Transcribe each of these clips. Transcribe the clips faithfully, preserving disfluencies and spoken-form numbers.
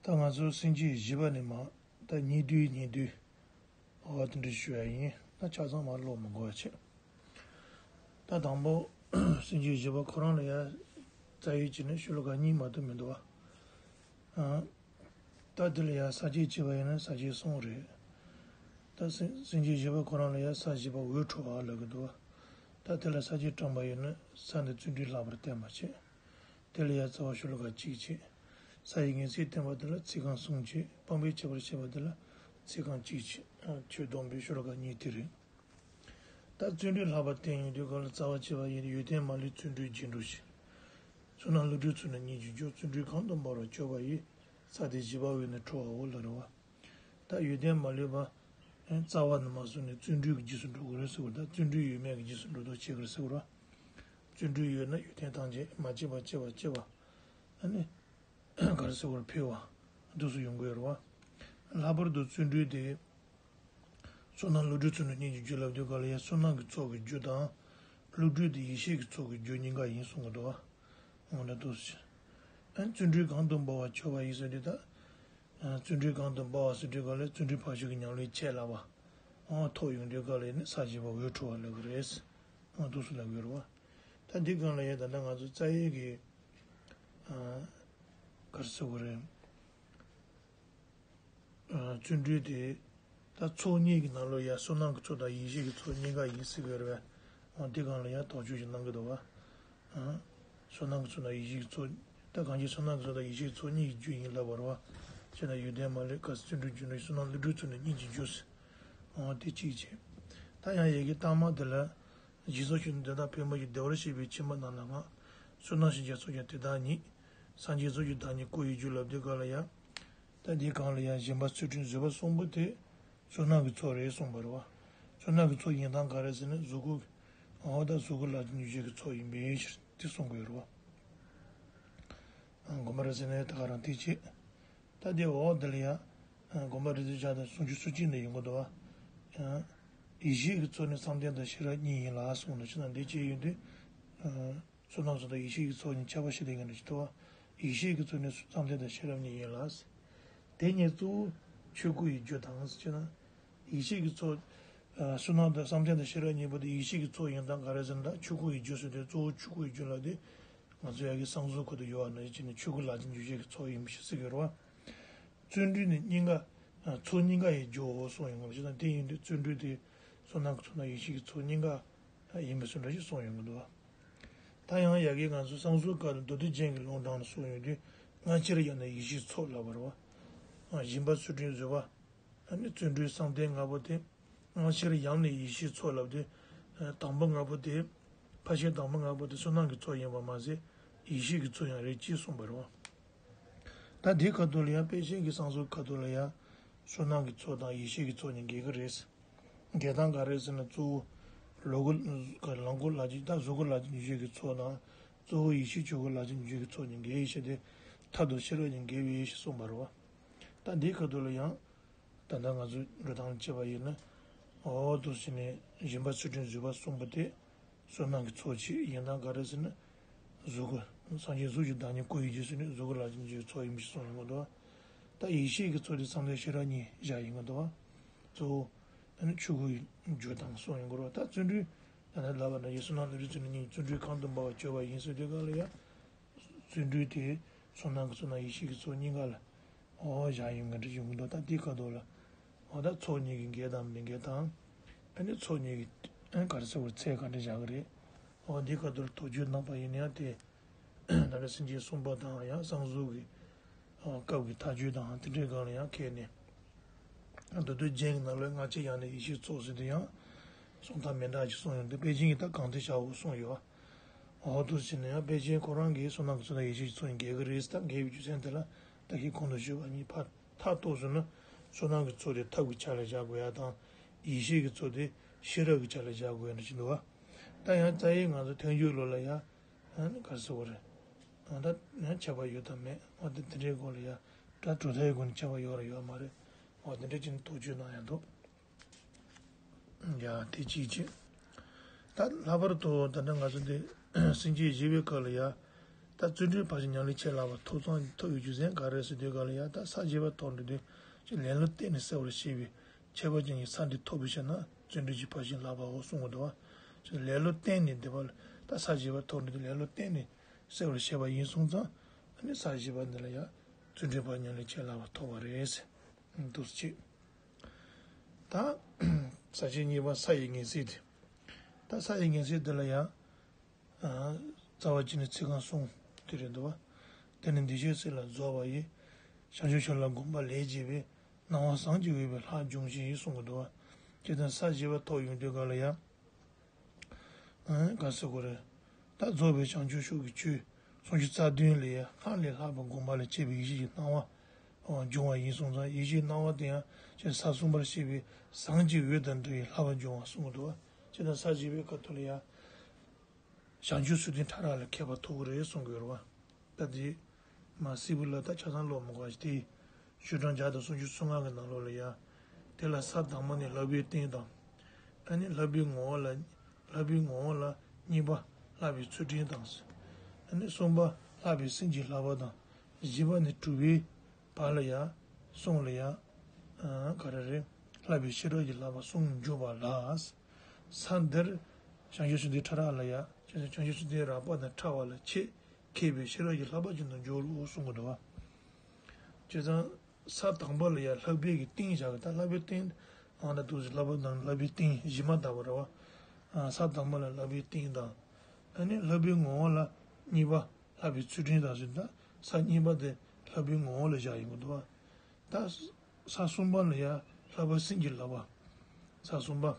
ད་ང་ཚོ་སེམས་བསྐྱེད་བཞི་པ་ནས་མར་ད་ཉེ་དུས་ཉེ་དུས་འོ་དེ་འདྲ་ཞུ་ཡ་ཡིན། ད་ཆ་ཚང་མར་ཀློག་མི་དགོས་པ་བྱས། ད་དང་པོ་སེམས་བསྐྱེད་བཞི་པ་ཁོ་རང་ལ་ཡ་རྩ་བའི་བྱས་ནས་ཤོ་ལོ་ཀ་གཉིས་མ་གཏོགས་མི་འདུག་བ། ཨ། ད་དེ་ལ་ཡ་ས་བཅད་བྱས་པ་ཡིན་ན་ས་བཅད་གསུམ་རེད། ད་སེམས་སེམས་བསྐྱེད་བཞི་པ་ཁོ་རང་ལ་ཡ་ས་བཞི་པ་འོད་འཕྲོ་བ་ལབ་ཀྱི་འདུག་བ། ད་དེ་ལ་ས་བཅད་དྲངས་པ་ཡིན་ན་ས་འདི་བརྩོན་འགྲུས་ལྷག་པར་བསྟན་པ་བྱས། དེ་ལ་ཡང་རྩ་བ་ཤོ་ལོ་ཀ་གཅིག་བྱས། ས་ཡི་ངེས་ཚིག་བསྟན་པ་དེ་ལ་ཚིག་རྐང་གསུམ་བྱས། སྤངས་པའི་ཁྱད་པར་བཤད་པ་དེ་ལ་ཚིག་རྐང་གཅིག་བྱས། ཆོས་སྡོམ་པའི་ཤོ་ལོ་ཀ་གཉིས་དེ་རེད། ད་བརྩོན་འགྲུས་ལྷག་པར་བསྟན་ཡོང་དུས་སྐབས་ལ་རྩ་བ་བྱས་པ་ཡིན་ཏེ། ཡོན་ཏན་མ་ལུས་བརྩོན་འགྲུས་རྒྱས་འགྲོ་ཞིང་། བསོད་ནམས་བསླུ་བྲིད་ཚུལ་ནི་སྙིང་རྗེར་འཇུག་བརྩོན་འགྲུས་གང་དུ་འབར་བར་སྤྱོད་པ་ཡིས། ས་དེ་བཞི་པ་འོད་ནི་འཕྲོ་བའོ་ལབ་རེད་བ། ད་ཡོན་ཏན་མ་ལུས་པ། རྩ་བ་ནས་མར་བཟུང་ནས་བརྩོན་འགྲུས་ཀྱི་རྗེས་སུ་འགྲོ་དགོས་རེད་ཟེར་བ་དང་། བརྩོན་འགྲུས་ཡོད་མེད་ཀྱི་རྗེས་སུ་འགྲོ་ལྡོག་བྱེད་དགོས་རེད་ཟེར་བ། བརྩོན་འགྲུས་ཡོད་ན་ཡོན་ཏན་ཐམས་ཅད་མ་སྐྱེས་པ་སྐྱེ་བ་སྐྱེ་བ། ཨ་ནི། ག་རེ་ཟེར་བར་འཕེལ་བ་འདུག་སེ་ཡོང་གི་ཡོད་རེད་བ། ལྷག་པར་དུ་བརྩོན་འགྲུས་དེ། བསོད་ནམས་བསླུ་བྲིད་ཚུལ་ནི་སྙིང་རྗེར་འཇུག་ལབ་དུས་སྐབས་ལ་ཡང་བསོད་ནམས་ཀྱི་ཚོགས་ཀྱི་རྒྱུ་དང་། བསླུ་བྲིད་དེ་ཡེ་ཤེས་ཀྱི་ཚོགས་ཀྱི་རྒྱུ་གཉིས་ཀ་ཡིན་གསུང་གི་འདུག་བ། འོ་ན་འདུག་སེ། ཨ་ནི་བརྩོན་འགྲུས་གང་དུ་འབར་བར་སྤྱོད་པ་ཡིས་ཟེར་དུས་ད། བརྩོན་འགྲུས་གང་དུ་འབར་བ་ཟེར་དུས་སྐབས་ལ་བརྩོན་འགྲུས་ཕར་ཕྱོགས་ཀྱི་ཉམས་ལེན་ཆེ་ལ་བ། ཨང་ཐོབ་ཡོང་དུས་སྐབས་ལ་ཡིན་ན་ས་བཞི་པ་འོད་འཕྲོ་བ་ལབ་ཀྱི་རེད། ཨང་འདུག་སེ་ལབ་ཀྱི་ཡོད་རེད་བ། ད་འདི་སྒང་ལ་ཡ་ད་ལྟ་ང་ཚོ་རྩ་བའི་གི། ཨ། ག་རེ་ཟེར་དགོས་རེད། ཨ། བརྩོན་འགྲུས་དེ། ད་ཚོགས་གཉིས་ཀྱི་ནང་ལོགས་ཡ་བསོད་ནམས་ཀྱི་ཚོགས་དང་ཡེ་ཤེས་ཀྱི་ཚོགས་གཉིས་ཀ་ཡིན་ཟེར་གྱི་ཡོད་རེད་བ། འོ་འདི་སྒང་ལ་ཡ་དོགས་གཅོད་ཅིག་གནང་གི་འདུག་བ། ཨ། བསོད་ནམས་ཀྱི་ཚོགས་དང་ཡེ་ཤེས་ཀྱི་ཚོགས། ད་གང་ཞིག་བསོད་ནམས་ཀྱི་ཚོགས་དང་ཡེ་ཤེས་ཀྱི་ཚོགས་གཉིས་ཀྱི་རྒྱུ་ཡིན་ལབ་པ་རེད་བ། བྱས་ན་ཡོན་ཏན་མ་ལུས་ག་ས་བརྩོན་འགྲུས་རྒྱུ་ནི་བསོད་ནམས་བསླུ་བྲིད་ཚུལ་ནི་སྙིང་རྗེར་འཇུག་ཟེར། འོ་དེ་གཅིག་བྱས། ད་ཡང་ཡི་གེ་ལྟག་མ་དེ་ལ། སྦྱིན་སོགས་ཆོས་ནི་དོན་དམ་ཕལ་མོ་ཆེ། བདེ་བར་གཤེགས་པའི་ཕྱིན་པ་རྣམས་ལ་བསྔགས། བསོད་ནམས་ཞིང་སྐྱེ་ཚོགས་ཀྱང་དེ་དག་ཉིད། སངས་རྒྱས་ཚོགས་ཀྱི་བདག་ཉིད་སྐུ་ཡི་རྒྱུ་ལབ་དུས་སྐབས་ལ་ཡ། ད་འདིའི་སྒང་ལ་ཡ་སྦྱིན་པ་ཚུལ་ཁྲིམས་བཟོད་པ་གསུམ་པོ་དེ། བསོད་ནམས་ཀྱི་ཚོགས་རེད་གསུངས་པ་རེད་བ། བསོད་ནམས་ཀྱི་ཚོགས་ཡིན་སྟངས་ག་རེ་ཟེར་ན་གཟུགས་སྐུ། འོ་ད་གཟུགས་སྐུ་ལག་ལེན་འཇུག་བྱེད་ཀྱི་ཚོགས་ཡིན་པའི་ཕྱིར་དེ་གསུང་གི་ཡོད་རེད་བ། དགོངས་པ་རབ་གསལ་ནས་ད་ག་རང་དེ་བྱེད། ད་དེ་འོག་དེ་ལ་ཡ། དགོངས་པ་རིགས་གསལ་ཕྱག་དང་སུམ་ཅུ་སོ་གཅིག་ནས་ཡོང་གི་འདུག་བ། ཡེ་ཤེས་ཀྱི་ཚོགས་ནི་བསམ་གཏན་དང་ཤེས་རབ་གཉིས་ཡིན་ལ་གསུངས་ནས་ཕྱི་ནང་འདི་བཅས་ཡོད་དུས། བསོད་ནམས་ཚོགས་དང་ཡེ་ཤེས་ཀྱི་ཚོགས་གཉིས་ཁྱད་པར་ཤེས་ལེ་ངན་ཞིག་ཐུབ་བ། ཡེ་ཤེས་ཀྱི་ཚོགས་ནི་བསམ་གཏན་དང་ཤེས་རབ་གཉིས་ཡིན་ལ། དེ་གཉིས་གཙོ་བོ་ཆོས་སྐུ་ཡི་རྒྱུ་དང་ཟེར་ན། ཡེ་ཤེས་ཀྱི་ཚོགས། བསོད་ནམས་དང་བསམ་གཏན་དང་ཤེས་རབ་གཉིས་པོ་དེ་ཡེ་ཤེས་ཀྱི་ཚོགས་ཡིན་སྟངས་ག་རེ་ཟེར་ན། ད་ཆོས་སྐུ་ཡི་རྒྱུ་ཟེར་དུས་གཙོ་བོ་ཆོས་སྐུ་ཡི་རྒྱུ་ལ་དེ། ང་ཚོ་ཡ་གི་བསམ་གཟུགས་ཁུལ་དུ་ཡོད་པ་ནང་བཞིན་བྱས་ནས་ཆོས་སྐུ་ལག་ལེན་འཇུག་བྱེད་ཀྱི་ཚོགས་ཡིན་པ་ཞིག་ཟེར་གྱི་ཡོད་རེད་བ། བརྩོན་འགྲུས་ནི་གཉིས་ཀ་ཚོགས་གཉིས་ཀ་ཡི་རྒྱུའོ་གསུངས་ཡོང་གི་རེད། བྱས་ཙང་དེ་ཡིན་དུས་བརྩོན་འགྲུས་དེ་བསོད་ནམས་ཀྱི་ཚོགས་དང་ཡེ་ཤེས་ཀྱི་ཚོགས་གཉིས་ཀ་ཡིན་པའི་བཟོ་འདྲ་ཞིག་གསུངས་ཡོང་གི་འདུག་བ། ད་ཡང་ཡ་གི་ང་ཚོ་བསམ་གཟུགས་སྐབས་དུ་མདོ་སྡེ་རྒྱན་གྱི་ལུང་དྲངས་ནས་གསུངས་ཡོང་དུས། སྔ་ཕྱིར་ཡང་ན་ཡེ་ཤེས་ཚོགས་ལབ་པ་རེད་བ། སྦྱིན་པ་ཚུལ་ཁྲིམས་བཟོད་པ། ཨ་ནི་བརྩོན་འགྲུས་བསམ་གཏན་ལྔ་པོ་དེ། སྔ་ཕྱིར་ཡང་ནས་ཡེ་ཤེས་ཚོགས་ལབ་དུས། དང་པོ་ལྔ་པོ་དེ། ཕར་ཕྱིན་དང་པོ་ལྔ་པོ་དེ་བསོད་ནམས་ཀྱི་ཚོགས་ཡིན་པ་མ་ཟད། ཡེ་ཤེས་ཀྱི་ཚོགས་ཡང་རེད་ཅེས་གསུངས་པ་རེད་བ། ད་དེའི་ཁ་ཐུག་ལ་ཡང་དཔལ་ཆེན་གྱི་བསམ་གཟུགས་ཁ་ཐུག་ལ་ཡང་། བསོད་ནམས་ཀྱི་ཚོགས་དང་ཡེ་ཤེས་ཀྱི་ཚོགས་གཉིས་འགལ་གྱི་རེད། འགལ་སྟངས་ག་རེ་ཟེར་ན། གཙོ་བོ་ལོ་གུ་ལང་ཀོ་ལ་ཅིག་ད་གཟུགས་སྐུ་ལག་ལེན་འཇུག་བྱེད་ཀྱི་ཚོགས་དང་། གཙོ་བོ་ཡེ་ཤེས་ཆོས་སྐུ་ལག་ལེན་འཇུག་བྱེད་ཀྱི་ཚོགས་གཉིས་འགལ་ཡེ་ཤེས་དེ། མཐར་ཐུག་ཤེས་རབ་གཉིས་འགལ་བའི་ཡེ་ཤེས་གསུངས་པ་རེད་བ། ད་འདིའི་ཁ་ཐུག་ལ་ཡང་། ད་ལྟ་ང་ཚོས་འགྲོ་སྟངས་བྱས་པ་ཡིན་ན། འོ་འདུག་སེ་ནས་སྦྱིན་པ་ཚུལ་ཁྲིམས་བཟོད་པ་གསུམ་པོ་དེ། བསོད་ནམས་ཀྱི་ཚོགས་གཅིག་ཡིན་སྟངས་ག་རེ་ཟེར་ན། གཟུགས་སྐུ། སངས་རྒྱས་གཟུགས་ཀྱི་བདག་ཉིད་སྐུ་ཡི་རྒྱུ་ཟེར་ནས་གཟུགས་སྐུ་ལག་ལེན་འཇུག་ཚོགས་ཡིན་པ་ཞིག་གསུངས་ཡོང་གི་འདུག་བ། ད་ཡེ་ཤེས་ཀྱི་ཚོགས་དེ་བསམ་གཏན་ཤེས་རབ་གཉིས་བཞག་ཡོང་གི་འདུག་བ། གཙོ་བོ། ཨ་ནི་ཆོས་སྐུ་ཡི་རྒྱུ་དང་གསུངས་ཡོང་གི་རེད་བ། ད་བརྩོན་འགྲུས། ད་ནི་ལབ་པ་ན་ཡང་བསོད་ནམས་བསླུ་བྲིད་ཚུལ་ནི་སྙིང་རྗེར། བརྩོན་འགྲུས་གང་དུ་འབར་བར་སྤྱོད་པ་ཡིན་ཟེར་དུས་སྐབས་ལ་ཡང་། བརྩོན་འགྲུས་དེ་བསོད་ནམས་ཀྱི་ཚོགས་དང་ཡེ་ཤེས་ཀྱི་ཚོགས་གཉིས་ཀ་ལ། འོ་བཞག་ཡོང་གི་འདྲ་ཡོང་གི་འདུག་ད་འདིའི་ཁ་ཐུག་ལ། འོ་ད་ཚོགས་གཉིས་ཀྱི་འགལ་དང་མི་འགལ་དང་། ཨ་ནི་ཚོགས་གཉིས་ཀྱི་ཨ་ནི་ག་རེ་ཟེར་བར་ཚད་ག་འདྲ་བཞག་གི་རེད། འོ་འདིའི་ཁ་ཐུག་ལ་དོགས་གཅོད་གནང་པ་ཡིན་ན་ཡང་དེ། ད་ལྟ་སེམས་བསྐྱེད་གསུམ་པ་དང་ཡང་བསམ་གཟུགས་ཀྱི་སྐབས་ཀྱི་མཐའ་དཔྱོད་དང་དེ་འདྲའི་སྒང་ལ་ཡང་ཁྱེད་ནས། མདོ་སྡེ་རྒྱན་གྱི་ནང་ལ་སྔ་ཕྱིར་ཡང་ནས་ཡེ་ཤེས་ཚོགས་ཟེར་དུས་ཡང་། གསུང་སྟངས་མི་འདྲ་ཞིག་གསུངས་ཡོང་དུས། དཔལ་ཆེན་གྱིས་ད་གང་འདོད་བྱའོ་གསུངས་ཡོད། འོ་འདུག་སེ་ནས་ཡང་དཔལ་ཆེན་ཁོ་རང་གིས་བསོད་ནམས་ཀྱི་ཚོགས་དང་ཡེ་ཤེས་ཀྱི་ཚོགས་གཉིས་འགལ་གྱི་རེད་ཟེར། ད་འགལ་བའི་རྒྱུ་མཚན་དེ་ལ་ད་གིན་གོང་དུ་ཞུས་པ་གཉིས་ཕར་མཐར་གཏུགས་སོང་ན། བསོད་ནམས་ཀྱི་ཚོགས་དེ་ཐབས་ཀྱི་ཆ་ལ་བཞག་དགོས་ཡ་དང་། ཡེ་ཤེས་ཀྱི་ཚོགས་དེ་ཤེས་རབ་ཀྱི་ཆ་ལ་བཞག་དགོས་ཡ་འདྲ་ཞིག་འདུག་བ། ད་ཡང་རྩ་བའི་ང་ཚོ་ཐལ་འགྱུར་ལུགས་ལ་ཡ། ཨ་ནི་ག་རེ་ཟེར་དགོས་རེད། ཨ་ད་ཡང་ཁྱད་པར་ཡོད་དམ་མེད། འོ་དེ་དེ་འདྲའི་སྐོར་ལ་ཡ། སྒྲ་དྲུག་མཐའི་སྒོ་ནས་ཁྱད་པར་ཡོད་རེད་ཡོད་མ་རེད། འོ་དེ་འདྲ་ཅིག་ནས་དོགས་གཅོད་གནང་ཡ་འདུག་ཡ་དེ་གཅིག་བྱས། ད་ལྷག་པར་དུ་ད་ལྟ་ང་ཚོ་འདི་སེམས་བསྐྱེད་བཞི་པའི་སྐབས་ལ་ཡ། ད་བརྩོན་འགྲུས་ཕར་ཕྱིན་ཉམས་ལེན་ཆེས་ལྷག་པ་ཐོབ་ཙང་ཐོབ་ཡོད་རྒྱུ་མཚན་ག་རེ་ཟེར་དུས་ག་ལ་ཡ། ད་ས་བཞི་པ་ཐོབ་འགྲོ་དུས་ཅིག་ལེ་ལོ་གཏན་ནས་གསལ་བར་ཤེས་པའི་ཁྱད་པར་ཅན་གྱི་ས་འདི་ཐོབ་པའི་ཕྱིར་ན་བརྩོན་འགྲུས་ཀྱི་ཕར་ཕྱིན་ལྷག་པའོ་གསུང་གི་འདུག་བ། ཅིག་ལེ་ལོ་གཏན་ནས་འདི་པ་ལ་ད་ས་བཞི་པ་ཐོབ་འགྲོ་དུས་ལེ་ལོ་གཏན་ནས་གསལ་བར་བཤད་པ་ཡིན་སོང་ཙང་ཨ་ནི་ས་བཞི་པ་འདི་ལ་ཡ་བརྩོན་འགྲུས་ཕར་ཕྱིན་ཉམས་ལེན་ཆེས་ལྷག་པ་ཐོབ་པ་རེད་ཟེར་འདུག་ཅེས། ད་ས་བཅད་གཉིས་པ་ས་ཡི་ངེས་ཚིག་དེ། ད་ས་ཡི་ངེས་ཚིག་འདི་ལ་ཡ། རྩ་བ་ཅི་ནས་ཚིག་རྐང་གསུམ་དེ་རེད་འདུག་བ། དེ་ནི་འདི་ཤེས་ཚིག་ལ་རྫོགས་པ་ཡི། བྱང་ཆུབ་ཕྱོགས་ལ་གོམས་པ་ལས་བྱེད་པའི། སྣང་བ་ཟུང་གིས་འོས་པའི་ལྷ་འབྱུང་ཞིང་གསུང་གི་འདུག་བ། ཇི་ལྟར་ས་བཞི་པ་ཐོབ་ཡོང་དུས་ག་ལ་ཡ། ག་ཟེར་དགོས་རེད། ད་རྫོགས་པའི་བྱང་ཆུབ་ཕྱོགས་ཀྱི་ཆོས་སུམ་ཅུ་རྩ་བདུན་ལས་སྔར་ལས་ལྷག་པའི་གོམས་པ་ལས་སྐྱེས་པའི་ཡེ་ཤེས་ཀྱི་སྣང་བ་འབྱུང་བ་ཡིན་སོང་ཙང་ཡེ་ཤེས་སྣང་བ་དེ་ཡང་ཅིག་ས་གསུམ་པར་གཤེགས་པའི་ཟུང་གིས་འོས་དང་འདྲ་བའི་ལྷག་པ་འབྱུང་བ་གསུང་གི་འདུག་བ། ཇི་ལྟར་ས་བཞི་པའི་སྐབས་དེ་ལ་ཡ། བྱང་ཆུབ་སེམས་དཔའི་ཕྲ་རགས་ལ་མཁས་པ་ཐོབ་ཀྱི་རེད་གསུང་གི་ཡོད་རེད་བ། ད་དེ་མ་སྲིད་པ་ལ་ད་ཆ་ཚང་ཀློག་མི་དགོས་ཤིང་དེ་ཤོག་གྲངས་བརྒྱ་དང་སུམ་ཅུ་སོ་ལྔ་གི་ནང་ལོགས་ལ་ཡ། དེ་ལ་ས་དང་པོ་ནས་ལྷག་པའི་རྟེན་དང་། ཨ་ནི་ལྷག་པའི་ངོ་བོ་ལ། ལྷག་པའི་ངོ་བོ་ལ་གཉིས་པ་ལྷག་པའི་ཚུལ་ཁྲིམས་དང་། ཨ་ནི་གསུམ་པ་ལྷག་པའི་སེམས་ཀྱི་བསླབ་པ་དང་། བཞི་པ་ནི་དྲུག་པའི་བར་ལ་ཡ། གསུམ་ལ་ཡ། ག་རེ་རེད། བསླབ་པའི་ཤེས་རབ་ཀྱི་བསླབ་པ་གསུམ་འཇུག་པ་ལ། ས་འདིར་བྱང་ཆུབ་སེམས་དཔའི་ཕྲ་རགས་ལ་ཡ། བྱང་ཆུབ་སེམས་དཔའི་རགས་པ་དང་ཕྲ་བ་ལ་ཆེས་མཁས་པའི་ཤེས་རབ་ཀྱི་བསླབ་པ་ཅན་དུ་འགྱུར་རོ་གསུང་གི་འདུག་བ། བྱས་ཙང་ས་དང་པོ་ལ་ཡ་ལྷག་པའི་གི་རྟེན་བཞག་གི། ད་ལྷག་པའི་རྟེན་ཨང་ད་དུ་ལྷག་པ་དང་ལྷག་པའི་རྟེན་གཞི་མ་དག་པ་རེད་བ། ས་དང་པོ་ལ་ལྷག་པའི་རྟེན་དང་། ཨ་ནི་ལྷག་པའི་ངོ་བོ་ལ་གཉིས་པ་ལྷག་པའི་ཚུལ་ཁྲིམས་དང་ཟེར། ད་ས་གཉིས་པ་དེ་ལྷག་པའི་ངོ་བོ་ལ་བཞག་ཡོང་གི་འདུག་བ། ད་ས་གསུམ་པ་ལ་ཡ་བསླབ་པ་སེམས་ཀྱི་བསླབ་པ། ས་གསུམ་པ།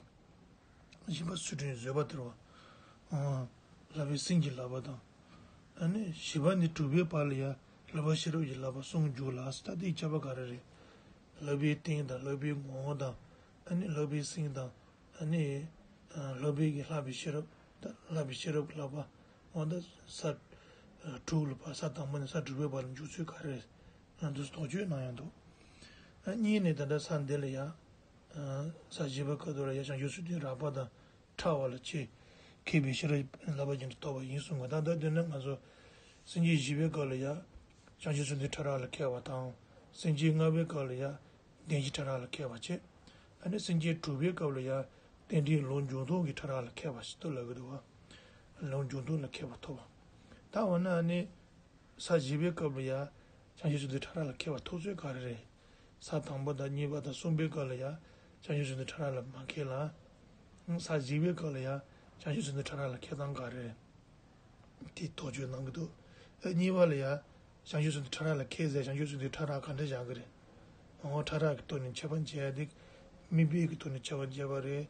བཞི་པ་ཚུལ་ཁྲིམས་བཟོད་པ་སྟེར་བ། ཨང་། བསླབ་པའི་སེམས་ཀྱི་བསླབ་པ་དང་། ཨ་ནི་བཞི་པ་ནས་དྲུག་པའི་བར་ལ་ཡ་བསླབ་པ་ཤེས་རབ་ཀྱི་བསླབ་པ་གསུམ་འཇུག་ལ། ད་དེའི་ཁྱད་པར་ག་རེ་རེད། བསླབ་པའི་རྟེན་དང་བསླབ་པའི་ངོ་བོ་དང་། ཨ་ནི་བསླབ་པའི་སེམས་དང་། ཨ་ནི་བསླབ་པའི་གི་བསླབ་པའི་ཤེས་རབ། ད་བསླབ་པའི་ཤེས་རབ་ཀྱི་བསླབ་པ། འོ་ད་ས་དྲུག་ལ་བར། ས་དང་པོ་ནས་ས་དྲུག་པའི་བར་ལ་འཇུག་ཚུལ་ག་རེ་རེད། ང་ཚོས་དོགས་གཅོད་གནང་ཡང་འདུག་ཨ་གཉིས་ནས་ད་ལྟ་ས་འདི་ལ་ཡ། ས་བཞི་པའི་སྐབས་དེ་ལ་ཡ་བྱང་ཆུབ་སེམས་དཔའི་རགས་པ་དང་ཕྲ་བ་ལ་ཆེས་མཁས་པའི་ཤེས་རབ་བསླབ་པ་ཅན་དུ་ཐོབ་པ་ཡིན་གསུངས་པ། ད་ལྟ་དེ་ནི་ང་ཚོ་སེམས་བསྐྱེད་བཞི་པའི་སྐབས་ལ་ཡ་བྱང་ཆུབ་སེམས་དཔའི་ཕྲ་རགས་ལ་མཁས་པ་དང་། སེམས་བསྐྱེད་ལྔ་པའི་སྐབས་ལ་ཡ་བདེན་བཞིའི་ཕྲ་རགས་ལ་མཁས་པ་བྱས། ཨ་ནི་སེམས་བསྐྱེད་དྲུག་པའི་སྐབས་ལ་ཡ་རྟེན་འབྲེལ་ལུགས་འབྱུང་ལྡོག་གི་ཕྲ་རགས་ལ་མཁས་པ་ཞིག་ཏུ་ལབ་ཀྱི་འདུག་བ། ལུགས་འབྱུང་ལྡོག་ལ་མཁས་པ་ཐོབ་པ། ད་འོ་ན་ཨ་ནི། ས་བཞི་པའི་སྐབས་ལ་ཡ། བྱང་ཆུབ་སེམས་དཔའི་ཕྲ་རགས་ལ་མཁས་པ་ཐོབ་ཚུལ་ག་རེ་རེད། ས་དང་པོ་དང་གཉིས་པ་དང་གསུམ་པའི་སྐབས་ལ་ཡ། བྱང་ཆུབ་སེམས་དཔའི་ཕྲ་རགས་ལ་མ་མཁས་ལ། ས་བཞི་པའི་སྐབས་ལ་ཡ། བྱང་ཆུབ་སེམས་དཔའི་ཕྲ་རགས་ལ་མཁས་སྟངས་ག་རེ་རེད། དེ་དོགས་གཅོད་གནང་གི་འདུག་ཨ་གཉིས་པ་ལ་ཡ། བྱང་ཆུབ་སེམས་དཔའི་ཕྲ་རགས་ལ་མཁས་ཟེར། བྱང་ཆུབ་སེམས་དཔའི་ཕྲ་རགས་ག་འདྲ་བཞག་གི་རེད། ངོ་བོ་ཕྲ་རགས་ཀྱི་ཐོག་ནས་ཁྱད་པར་འབྱེད་ཡ་དེ། དམིགས་པའི་གི་ཐོག་ནས་ཁྱད་པར་འབྱེད་པ་རེད།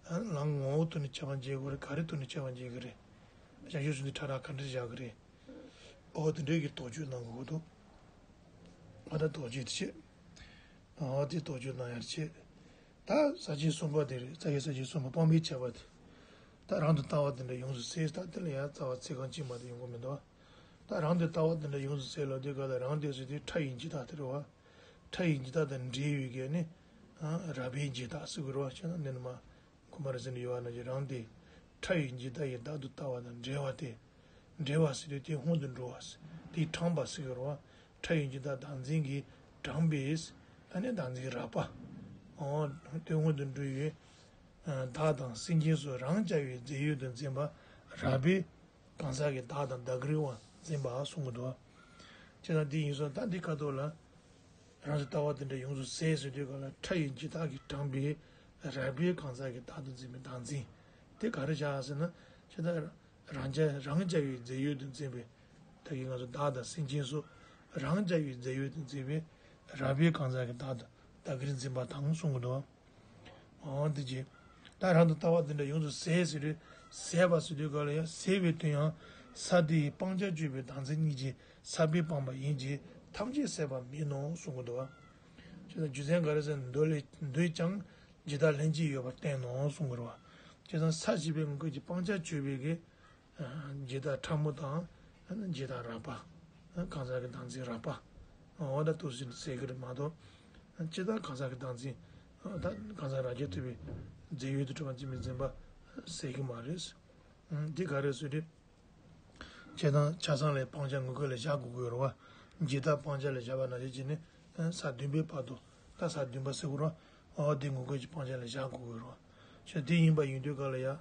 ལམ་ངོ་བོ་ཐོག་ནས་ཁྱད་པར་འབྱེད་དགོས་རེད། ག་རེ་ཐོག་ནས་ཁྱད་པར་འབྱེད་གི་རེད། བྱང་ཆུབ་སེམས་དཔའི་ཕྲ་རགས་ག་འདྲ་བཞག་གི་རེད། ཨོ་དེ་འདྲའི་གི་དོགས་གཅོད་གནང་དགོས་འདུག་ཨ་ད་དོགས་གཅོད་དེ་བྱེད། ཨོ་དེ་དོགས་གཅོད་གནང་ཡར་བྱེད། ད་ས་བཅད་གསུམ་པ་དེ་རེད། རྩ་བའི་ས་བཅད་གསུམ་པ་སྤང་བའི་ཁྱད་པར་དེ། ད་རང་དུ་ལྟ་བ་དེ་འདྲ་ཡོངས་སུ་ཟད། ད་དེ་ལ་ཡང་རྩ་བ་ཚིག་རྐང་གཅིག་མ་གཏོགས་ཡོང་གི་མི་འདུག་ད་རང་དུ་ལྟ་བ་དེ་འདྲ་ཡོངས་སུ་ཟད་ལབ་དུས་ག་ལ་རང་དེ་ཟེར་དུས་ཕྲ་ཡི་འཇིག་ལྟ་དེ་རེད་བ། ཕྲ་ཡི་འཇིག་ལྟ་དང་འབྲེལ་བའི་གི་ནི། རགས་པའི་འཇིག་ལྟ་ཟེར་གི་རེད་བ། བྱས་ན་འདི་ནི་མ། གོང་མ་རེ་ཟིན་ཡོད་པ་ནང་བཞིན་རང་དེ། ཕྲ་བའི་འཇིག་ལྟ་ཡིས་བདག་ཏུ་ལྟ་བ་དང་འབྲེལ་བ་སྟེ། འབྲེལ་བ་ཟེར་དུས་དེའི་སྔོན་དུ་འགྲོ་བ་ཟེར། དེས་དྲངས་པ་ཟེར་གི་རེད་བ། ཕྲ་བའི་འཇིག་ལྟ་བདག་འཛིན་གྱིས་དྲངས་པས། ཨ་ནི་བདག་འཛིན་རགས་པ། འོ་དེའི་སྔོན་དུ་འགྲོ་བའི། བདག་དང་སེམས་ཅན་སོགས་རང་རྐྱ་བའི་རྫས་ཡོད་དུ་འཛིན་པ་རགས་པའི་གང་ཟག་གི་བདག་དང་བདག་གིར་དབང་འཛིན་པ་གསུང་གི་འདུག་བྱས་ཙང་འདི་ཡིན་སོང་ད་འདི་ཁ་ཐོག་ལ། རང་དུ་ལྟ་བ་དེ་འདྲ་ཡོངས་སུ་ཟད་ཟེར་དུས་ག་ལ་ཕྲ་ཡི་འཇིག་ལྟ་གིས་དྲངས་པའི་རགས་པའི་གང་ཟག་གི་བདག་ཏུ་འཛིན་པའི་བདག་འཛིན་དེ་ག་རེ་བྱ་ཟེར་ན། ཇི་ལྟར་རང་རྐྱ་རང་རྐྱ་བའི་རྫས་ཡོད་དུ་འཛིན་པའི། ད་གིན་ང་ཚོ་བདག་དང་སེམས་ཅན་སོགས་རང་རྐྱ་བའི་རྫས་ཡོད་དུ་འཛིན་པའི་རགས་པའི་གང་ཟག་གི་བདག་དང་བདག་གིར་འཛིན་པ་དང་གསུང་གི་འདུག་འོ་འདི་རྗེས། ད་རང་དུ་ལྟ་བ་འདི་འདྲ་ཡོངས་སུ་ཟད་ཟེར་དུས། ཟད་པ་ཟེར་དུས་ག་ལ་ཡང་ཟད་པའི་དོན་ཡང་ས་དེ་ཡི་སྤང་བྱར་གྱུར་པའི་བདག་འཛིན་གཉིས་ཀྱིས་ས་དཔེ་སྤངས་པ་ཡིན་གྱི་ཐམས་ཅད་ཟད་པ་མིན་ནོ་གསུང་གི་འདུག་བ། བྱས་ཙང་རྒྱུ་མཚན་ག་རེ་ཟེར་ན་མདོ་ལས་མདོས་ཀྱང་འཇིག་ལྟ་ལྷན་ཅིག་ཡོད་པར་བསྟན་ནོ་གསུང་གི་རེད་བ། བྱས་ཙང་ས་བཞི་པའི་ངོས་ཀྱི་སྤང་བྱར་གྱུར་པའི་གི། འཇིག་ལྟ་ཕྲ་མོ་དང་། འཇིག་ལྟ་རགས་པ། གང་ཟག་གི་བདག་འཛིན་རགས་པ། འོ་ད་དུ་ཟིན་ཟེར་གི་རེད་མ་གཏོགས། སྤྱིར་བཏང་གང་ཟག་གི་བདག་འཛིན། ད་གང་ཟག་རང་རྐྱ་ཐུབ་པའི་རྫས་ཡོད་དུ་གྲུབ་པ་འཛིན་པའི་འཛིན་པ་ཟེར་གི་མ་རེད། འདི་ག་རེ་ཟེར་དུས། བྱས་ཙང་ཆ་ཚང་ལ་སྤང་བྱ་དངོས་འགལ་ལ་བཞག་དགོས་ཀྱི་ཡོད་རེད་བ། འཇིག་ལྟ་སྤང་བྱ་ལ་བཞག་པ་ནང་བཞིན་བྱས་ནས་ས་བདུན་པའི་བར་དུ། ད་ས་བདུན་པ་ཟེར་དགོས་རེད་བ། འོ་དེ་དངོས་འགལ་གྱི་སྤང་བྱ་ལ་བཞག་དགོས་ཀྱི་ཡོད་རེད་བ། བྱས་དེ་ཡིན་པ་ཡིན་དུས་ག་ལ་ཡ།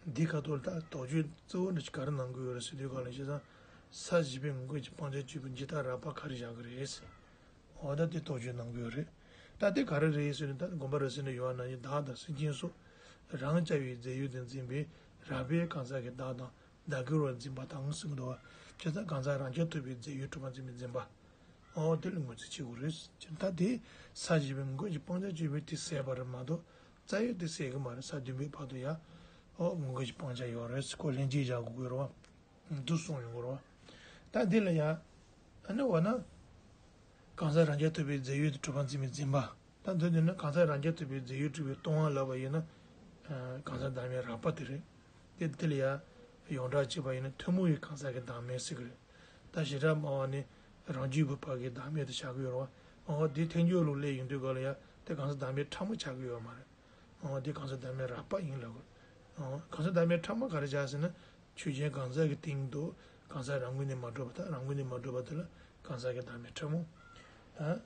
འདི་ཁ་ཐོག་ལ་ད་དོགས་གཅོད་གཙོ་བོ་འདི་ག་རེ་གནང་དགོས་ཡོད་རེད་ཟེར་དུས་ག་ལ་བྱས་ཙང་། ས་བཞི་པའི་དངོས་འགལ་གྱི་སྤང་བྱ་གཅོད་པའི་འཇིག་ལྟ་རགས་པ་ག་རེ་བཞག་གི་རེད་ཟེར། འོ་ད་དེ་དོགས་གཅོད་གནང་དགོས་རེད། ད་དེ་ག་རེ་རེད་ཟེར་ན། ད་དགོངས་པ་རབ་གསལ་ན་ཡོད་པ་ནང་བཞིན་བདག་དང་སེམས་ཅན་སོགས་རང་རྐྱ་བའི་རྫས་ཡོད་དུ་འཛིན་པའི་རགས་པའི་གང་ཟག་གི་བདག་དང་བདག་གིར་བ་འཛིན་པ་དང་གསུངས་འདུག་བ། བྱས་ཙང་གང་ཟག་རང་རྐྱ་ཐུབ་པའི་རྫས་ཡོད་གྲུབ་པ་འཛིན་པའི་འཛིན་པ། འོ་དེ་ལ་ངོས་འཛིན་བྱེད་དགོས་རེད། ད་དེ་ས་བཞི་པའི་དངོས་འགལ་གྱི་སྤང་བྱ་གཅོད་པའི་དེ་ཟད་པ་རེད་མ་གཏོགས། རྩ་བའི་དེ་ཟད་གི་མ་རེད། ས་བདུན་པའི་བར་དུ་ཡ། འོ་དངོས་འགལ་གྱི་སྤང་བྱ་ཡོད་རེད། ཁོ་ལྷན་ཅིག་བཞག་དགོས་ཀྱི་རེད་བ། འདུ་སོང་ཡོང་གི་རེད་བ། ད་འདི་ལ་ཡ། ཨ་ནི་འོ་ན། གང་ཟག་རང་རྐྱ་ཐུབ་པའི་རྫས་ཡོད་དུ་གྲུབ་པ་འཛིན་པའི་འཛིན་པ། ད་འདི་འདི་ནི་གང་ཟག་རང་རྐྱ་ཐུབ་པའི་རྫས་ཡོད་གྲུབ་པའི་སྟོང་པ་ལབ་པ་ཡིན་ན། གང་ཟག་བདག་མེད་རགས་པ་དེ་རེད། དེ་འདི་ལ་ཡ། ཡོངས་གྲགས་བྱས་པ་ཡིན་ན་ཐུན་མོང་བའི་གང་ཟག་གི་བདག་མེད་ཟེར་གི་རེད། ད་བྱེ་བྲག་སྨྲ་བ་ནི་རང་རྒྱུད་པའི་བར་གྱི་བདག་མེད་དུ་བྱ་གི་ཡོད་རེད་བ། འོ་དེ་ཐལ་འགྱུར་ལུགས་ལས་ཡིན་དུས་ག་ལ་ཡ་དེ་གང་ཟག་བདག་མེད་ཕྲ་མོ་ཆགས་ཀྱི་ཡོད་མ་རེད། འོ་དེ་གང་ཟག་བདག་མེད་རགས་པ་ཡིན་ལབ་དགོས། འོ་གང་ཟག་བདག་མེད་ཕྲ་མོ་ག་རེ་བྱ་ཟེར་ན། ཆོས་ཅན་གང་ཟག་གི་སྟེང་དུ་གང་ཟག་རང་ངོས་ནས་མ་གྲུབ་པ་དང་། རང་ངོས་ནས་མ་གྲུབ་པ་དེ་ལ་གང་ཟག་གི་བདག་མེད་ཕྲ་མོ། ཨ།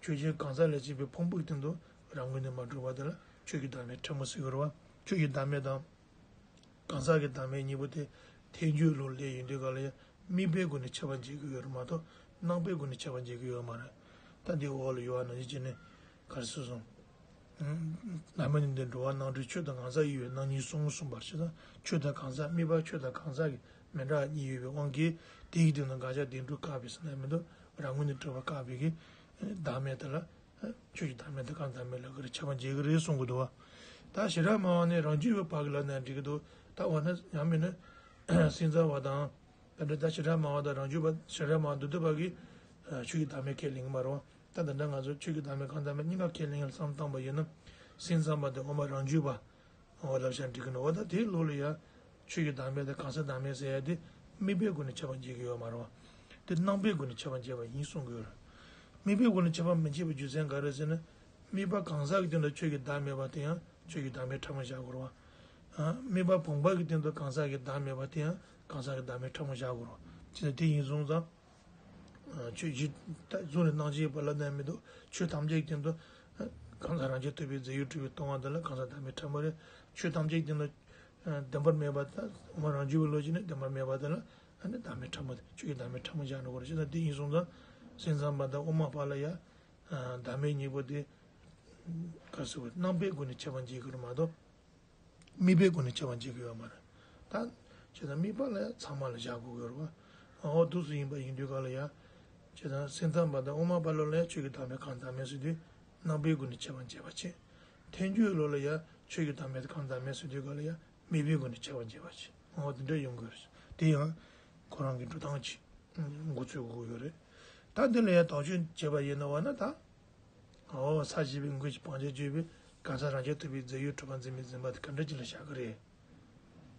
ཆོས་ཅན་གང་ཟག་ལས་སྐྱེས་པའི་ཕུང་པོ་གི་སྟེང་དུ་རང་ངོས་ནས་མ་གྲུབ་པ་དེ་ལ་ཆོས་ཀྱི་བདག་མེད་ཕྲ་མོ་ཟེར་གྱི་རེད་བ། ཆོས་ཀྱི་བདག་མེད་དང་། གང་ཟག་གི་བདག་མེད་གཉིས་པོ་དེ་ཐལ་འགྱུར་ལུགས་ལས་ཡིན་དུས་ག་ལ་ཡ་དམིགས་པའི་སྒོ་ནས་ཁྱབ་པ་འབྱེད་ཀྱི་ཡོད་རེད་མ་གཏོགས་སྣང་པའི་སྒོ་ནས་ཁྱབ་པ་འབྱེད་ཀྱི་ཡོད་མ་རེད། ད་འདི་འོག་ལ་ཡོད་པ་ནང་བཞིན་བྱས་ནས་ག་རེ་ཟེར་སོང་། བླ་མ་ནི་འདི་འགྲོ་བ་སྣང་གྲོལ་ཆོས་དང་གང་ཟག་ཡོད་པའི་སྣང་གཉིས་གསུམ་གསུངས་པར་བྱས་ཙང་། ཆོས་དང་གང་ཟག་དམིགས་པ་ཆོས་དང་གང་ཟག་གི་མི་འདྲ་བ་གཉིས་ཡོད་པའི་དབང་གིས་དེའི་སྟེང་དུ་དགག་བྱ་བདེན་གྲུབ་བཀག་པའི་ཟེར་ན་མི་འདུག་རང་ངོས་ནས་གྲུབ་པ་བཀག་པའི་གི་བདག་མེད་དེ་ལ། ཆོས་ཀྱི་བདག་མེད་དང་གང་ཟག་བདག་མེད་ལ་ག་རེ་ཁྱབ་པ་འབྱེད་ཀྱི་རེད་གསུང་གི་འདུག་བ། ད་བྱེ་བྲག་སྨྲ་བ་ནི་རང་རྒྱུད་པའི་བར་གྱི་ལབ་ན་འགྲིག་གི་འདུག་ད་འོ་ན་ཡང་མིན་ན། སེམས་ཙམ་པ་དང་། ད་འདི་ད་བྱེ་བྲག་སྨྲ་བ་དང་རང་རྒྱུད་པ། བྱེ་བྲག་སྨྲ་བ་མདོ་སྡེ་པ་གིས་ཆོས་ཀྱི་བདག་མེད་ཁས་ལེན་གྱི་མ་རེད་བ། ད་ད་ལྟ་ང་ཚོ་ཆོས་ཀྱི་བདག་མེད་གང་ཟག་བདག་མེད་གཉིས་ཀ་ཁས་ལེན་ཡག་བསམ་བཏང་པ་ཡིན་ན། སེམས་ཙམ་པ་དང་དབུ་མ་རང་རྒྱུད་པ། འོ་ལབ་བྱས་འགྲིག་གི་འདུག་འོ་ད་དེའི་ལུགས་ལ་ཡ། ཆོས་ཀྱི་བདག་མེད་དང་གང་ཟག་བདག་མེད་ཟེར་ཡ་དེ་དམིགས་པའི་སྒོ་ནས་ཁྱབ་པ་འབྱེད་ཀྱི་ཡོད་མ་རེད་བ། དེ་སྣང་པའི་སྒོ་ནས་ཁྱབ་པ་འབྱེད་པ་ཡིན་གསུང་གི་ཡོད་རེད། དམིགས་པའི་སྒོ་ནས་ཁྱབ་པ་མི་འབྱེད་པའི་རྒྱུ་མཚན་ག་རེ་ཟེར་ན། དམིགས་པ་གང་ཟག་གི་སྟེང་དུ་ཆོས་ཀྱི་བདག་མེད་པ་དེ་ཡང་ཆོས་ཀྱི་བདག་མེད་ཕྲ་མོ་བཞག་དགོས་རེད་བ། ཨ། དམིགས་པ་བུམ་པ་གི་སྟེང་དུ་གང་ཟག་གི་བདག་མེད་པ་དེ་ཡང་གང་ཟག་གི་བདག་མེད་ཕྲ་མོ་བཞག་དགོས་རེད་བ། ཅི་ལྟར་དེ་ཡིན་སོང་ཙང་། ཆོས་བཞི་ད་གཟུགས་ནས་སྣང་མཆེད་པ་ལ་ནི་མི་འདུག་ཆོས་ཐམས་ཅད་ཀྱི་སྟེང་དུ། གང་ཟག་རང་རྐྱ་ཐུབ་པའི་རྫས་ཡོད་གྲུབ་པའི་སྟོང་པ་དེ་ལ་གང་ཟག་བདག་མེད་ཕྲ་མོ་རེད། ཆོས་ཐམས་ཅད་ཀྱི་སྟེང་དུ། བདེན་པར་མེད་པ་དང་དབུ་མ་རང་རྒྱུད་པའི་བློ་ཅན་ནི་བདེན་པར་མེད་པ་དེ་ལ་ཨ་ནི་བདག་མེད་ཕྲ་མོ་དེ་ཆོས་ཀྱི་བདག་མེད་ཕྲ་མོ་བཞག་ན་དགོས་རེད། ཅི་ལྟར་དེ་ཡིན་སོང་ཙང་། སེམས་ཙམ་པ་དང་དབུ་མ་པ་ལ་ཡ། བདག་མེད་གཉིས་པོ་དེ། ག་རེ་ཟེར་དགོས། སྣང་པའི་སྒོ་ནས་ཁྱབ་པ་འབྱེད་ཀྱི་རེད་མ་གཏོགས། དམིགས་པའི་སྒོ་ནས་ཁྱབ་པ་འབྱེད་ཀྱི་ཡོད་མ་རེད། ད། བྱས་ཙང་དམིགས་པ་ལ་ཡང་ཚང་མ་ལ་བཞག་དགོས་ཀྱི་ཡོད་རེད་བ། འོ་འདུག་སེ་ཡིན་པ་ཡིན་དུས་ག་ལ་ཡ། བྱས་ཙང་སེམས་ཙམ་པ་དང་དབུ་མ་པ་ལ་ལ་ཡ་ཆོས་ཀྱི་བདག་མེད་གང་ཟག་བདག་མེད་ཟེར་དུས། སྣང་པའི་སྒོ་ནས་ཁྱབ་པ་འབྱེད་པ་བྱེད། ཐལ་འགྱུར་ལུགས་ལ་ཡ་ཆོས་ཀྱི་བདག་མེད་གང་ཟག་བདག་མེད་ཟེར་དུས་ག་ལ་ཡ་དམིགས་པའི་སྒོ་ནས་ཁྱབ་པ་འབྱེད་པ་བྱེད། འོ་དེ་འདྲ་ཡོང་གི་ཡོད་རེད། དེ་ཡང་ཁོ་རང་གི་འགྲོ་སྟངས་ཀྱི་མགོ་ཚོད་དགོས་ཀྱི་ཡོད་རེད། ད་འདི་ལ་ཡ་དོགས་གཅོད་བྱས་པ་ཡིན་ན་འོ་ན་ད། འོ་ས་བཞི་པའི་དངོས་ཀྱི་སྤང་བྱ་གཅོད་པའི་གང་ཟག་རང་རྐྱ་ཐུབ་པའི་རྫས་ཡོད་གྲུབ་པ་འཛིན་པའི་འཛིན་པ་དེ་ག་འདྲ་ཅིག་ལ་བཞག་གི་རེད།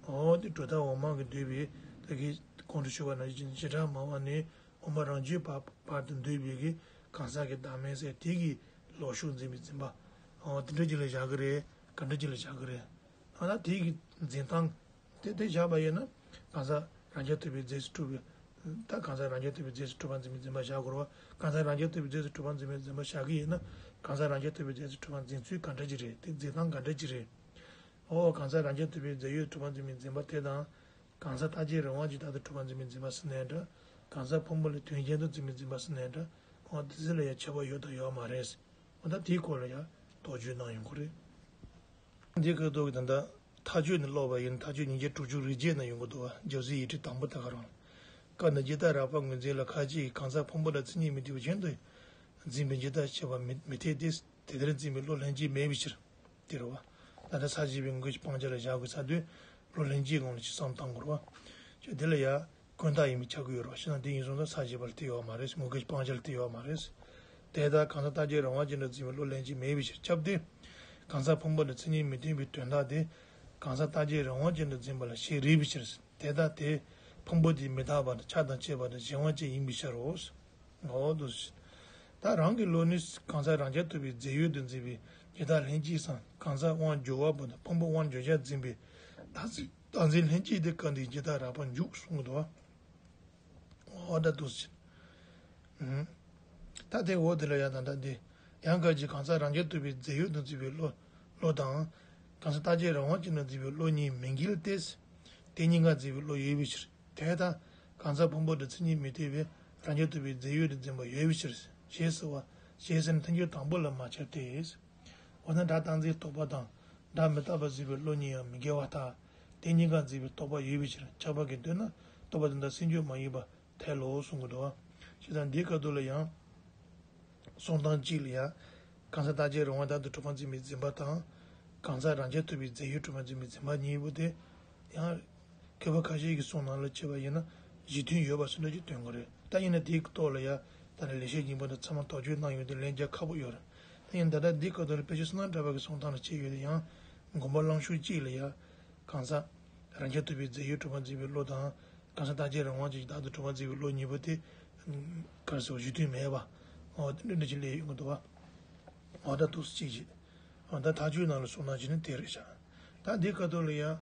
འོ་དེ་གྲུབ་མཐའ་འོག་མ་གིས་འདོད་པའི་ད་གིན་གོང་དུ་ཞུས་པ་ནང་བཞིན་བྱེ་བྲག་སྨྲ་བ་ནི་དབུ་མ་རང་རྒྱུད་པ་བར་དུ་འདོད་པའི་གི་གང་ཟག་གི་བདག་མེད་ཟེར་དེ་གི་ལོག་ཞུགས་འཛིན་པའི་འཛིན་པ། འོ་དེ་འདྲ་ཅིག་ལ་བཞག་གི་རེད། ག་འདྲ་ཅིག་ལ་བཞག་གི་རེད། འོ་ན་དེ་གི་འཛིན་སྟངས། དེ་དེ་བཞག་པ་ཡིན་ན། གང་ཟག་རང་རྐྱ་ཐུབ་པའི་རྫས་སུ་གྲུབ་པའི། ད་གང་ཟག་རང་རྐྱ་ཐུབ་པའི་རྫས་སུ་གྲུབ་པ་འཛིན་པའི་འཛིན་པ་བཞག་དགོས་རེད་བ། གང་ཟག་རང་རྐྱ་ཐུབ་པའི་རྫས་སུ་གྲུབ་པ་འཛིན་པའི་འཛིན་པ་བཞག་གི་ཡིན་ན། གང་ཟག་རང་རྐྱ་ཐུབ་པའི་རྫས་སུ་གྲུབ་པ་འཛིན་ཚུལ་ག་འདྲ་ཅིག་རེད། དེ་འཛིན་སྟངས་ག་འདྲ་ཅིག་རེད། འོ་གང་ཟག་རང་རྐྱ་ཐུབ་པའི་རྫས་ཡོད་གྲུབ་པ་འཛིན་པའི་འཛིན་པ་དེ་དང་། གང་ཟག་རྟག་གཅིག་རང་དབང་གིས་རྟག་ཏུ་གྲུབ་པ་འཛིན་པའི་འཛིན་པ་ཟེར་ནའི་འདྲ། གང་ཟག་ཕུང་པོ་ལ་དོན་གཞན་དུ་འཛིན་པའི་འཛིན་པ་ཟེར་ནའི་འདྲ། འོ་དེ་ཚོ་ལ་ཡང་ཁྱད་པར་ཡོད་དང་ཡོད་མ་རེད། འོ་ད་དེའི་སྐོར་ལ་ཡང་དོགས་གཅོད་གནང་ཡོང་གི་རེད། འདི་སྐབས་ཐོག་གི་ད་ལྟ་མཐའ་དཔྱོད་ནས་ཀློག་པ་ཡིན། མཐའ་དཔྱོད་ཉིས་བརྒྱ་དྲུག་ཅུ་རེ་བརྒྱད་ན་ཡོང་གི་འདུག་བ། རྒྱལ་སྲས་ཡིག་ཕྲེང་དང་པོ་དེ་ག་རང་། བཀའ་ནི་འཇིག་ལྟ་རགས་པ་ངོས་འཛིན་ལ། ཁ་ཅིག་གིས་གང་ཟག་ཕུང་པོ་ལ་མཚན་ཉིད་མི་མཐུན་པའི་ཕྱིར་དུ་འཛིན་པའི་འཇིག་ལྟ་ཞེས་པ་མི་མི་འཐད་དེ། དེ་ལྟར་འཛིན་པའི་བློ་ལྷན་ཅིག་མེད་པའི་ཕྱིར། དེ་རེད་བ། ད་ལྟ་ས་བཞི་པའི་དངོས་ཀྱི་སྤང་བྱ་ལ་བཞག་དགོས་ཚར་དུས། བློ་ལྷན་ཅིག་ངང་ལ་ཅིག་བསམ་བཏང་དགོས་རེད་བ། ཅེས་དེ་ལ་ཡ། ཀུན་བརྟགས་ཡིན་པས་ཁྱབ་ཀྱི་ཡོད་རེད་བ། བྱས་ཙང་དེ་ཡིན་སོང་ཙང་ས་བཞི་པ་ལ་དེ་ཡོད་མ་རེད། དངོས་ཀྱི་སྤང་བྱ་ལ་དེ་ཡོད་མ་རེད། དེ་ལྟར་གང་ཟག་རྟག་གཅིག་རང་དབང་ཅན་དུ་འཛིན་པའི་བློ་ལྷན་ཅིག་མེད་པའི་ཕྱིར་ཁྱབ་སྟེ། གང་ཟག་ཕུང་པོ་ལ་མཚན་ཉིད་མི་མཐུན་པའི་དོན་དག་དེ། གང་ཟག་རྟག་གཅིག་རང་དབང་ཅན་དུ་འཛིན་པ་ལ་ཞེས་རིགས་པའི་ཕྱིར། དེ་ལྟར་དེ་ཕུང་པོ་དེ་མི་རྟག་པ་དང་ཆགས་དང་བཅས་པ་དང་གཞན་དབང་ཅན་ཡིན་པའི་ཕྱིར་རོ། འོ་དུ། ད་རང་གི་བློ་ནི་གང་ཟག་རང་རྐྱ་ཐུབ་པའི་རྫས་ཡོད་དུ་འཛིན་པའི་འཇིག་ལྟ་ལྷན་ཅིག་སམ། གང་ཟག་དབང་འབྱོར་བ་པོ་དང་ཕུང་པོ་དབང་འབྱོར་བྱར་འཛིན་པའི་བདག་ཚིག་སྟངས་འཛིན་ལྷན་སྐྱེས་དེ་སྐབས་འདིའི་འཇིག་ལྟ་རགས་པ་འཇུག་གསུང་གི་འདུག་བ། འོ་ད་འདུག་ཟེར། ཨུམ། ད་དེ་འོ་དེ་ལ་ཡང་ད་ལྟ་འདི། ཡང་ག་ཅི་གང་ཟག་རང་རྐྱ་ཐུབ་པའི་རྫས་ཡོད་དུ་འཛིན་པའི་བློ། བློ་དང་། གང་ཟག་རྟག་གཅིག་རང་དབང་ཅན་དུ་འཛིན་པའི་བློ་གཉིས་མི་འགལ་ཏེ། དེ་གཉིས་ཀ་འཛིན་པའི་བློ་ཡོད་པའི་ཕྱིར། དེ་ལྟར་གང་ཟག་ཕུང་པོ་དང་མཚན་ཉིད་མི་མཐུན་པའི་རང་རྐྱ་ཐུབ་པའི་རྫས་ཡོད་དུ་འཛིན་པ་ཡོད་པའི་ཕྱིར། ཞེས་ཟེར་བ། ཞེས་ཟེར་ན་ཐལ་འགྱུར་དང་པོ་ལ་མ་ཁྱབ་སྟེ། འོ་ན་སྒྲ་རྟག་འཛིན་རྟོག་པ་དང་སྒྲ་མི་རྟག་པ་འཛིན་པའི་བློ་གཉིས་ཡང་མི་འགལ་བ་ལྟར། དེ་གཉིས་ཀ་འཛིན་པའི་རྟོག་པ་ཡོད་པའི་ཕྱིར་ཁྱབ་པ་གི་མདོར་ན་རྟོག་པ་དེ་དག་སེལ་འགྱུར་མ་ཡིན་པར་ཐལ་ལོ་གསུང་གི་འདུག་བ། ཞེས་དང་འདིའི་སྐབས་དུ་ལ་ཡང་། གསུང་སྟངས་གཅིག་ལ་ཡང་། གང་ཟག་རྟག་གཅིག་རང་དབང་བདག་ཏུ་གྲུབ་པར་འཛིན་པའི་འཛིན་པ་དང་། གང་ཟག་རང་རྐྱ་ཐུབ་པའི་རྫས་ཡོད་གྲུབ་པར་འཛིན་པའི་འཛིན་པ་གཉིས་པོ་དེ། ཡང་། མཁས་པ་ཁ་ཤས་ཀྱི་གསུང་ནང་ལ་བྱས་པ་ཡིན་ན་གཞི་མཐུན་ཡོད་པ་སོགས་འདྲ་ཅིག་སྟོན་གྱི་རེད། ད་ཡིན་ན་དེའི་ཐོག་ལ་ཡ། ད་ནི་ལེགས་བཤད་སྙིང་པོ་དང་ཚད་མ་དོགས་གཅོད་གནང་ཡོད་དེ་ལན་རྒྱག་ཁག་པོ་ཡོད་རེད། ད་ཡིན་ད་ལྟ་འདི་སྐབས་དུ་ལ་དཔེ་ཆ་བསོད་ནམས་གྲགས་པ་གི་གསུང་སྟངས་ལ་བྱས་ཡོད་དེ་ཡང་། དགོངས་པ་བླང་ཕྱོགས་གཅིག་ལ་ཡ། གང་ཟག་རང་རྐྱ་ཐུབ་པའི་རྫས་ཡོད་གྲུབ་པར་འཛིན་པའི་བློ་དང་། གང་ཟག་རྟག་གཅིག་རང་དབང་ཅན་གྱི་བདག་ཏུ་གྲུབ་པར་འཛིན་པའི་བློ་གཉིས་པོ་དེ། ག་རེ་ཟེར་བ་གཞི་མཐུན་མེད་པ། འོ་དེ་འདྲ་འདྲ་ཅིག་ལས་ཡོང་གི་འདུག་བ། འོ་ད་འདུག་སེ་གཅིག་བྱས། འོ་ད་ཐག་གཅོད་ནང་ལ་གསུང་སྟངས་བྱས་ན་དེ་རེད་ཤག་ད་འདི་སྐབས་དུ་ལ་ཡ།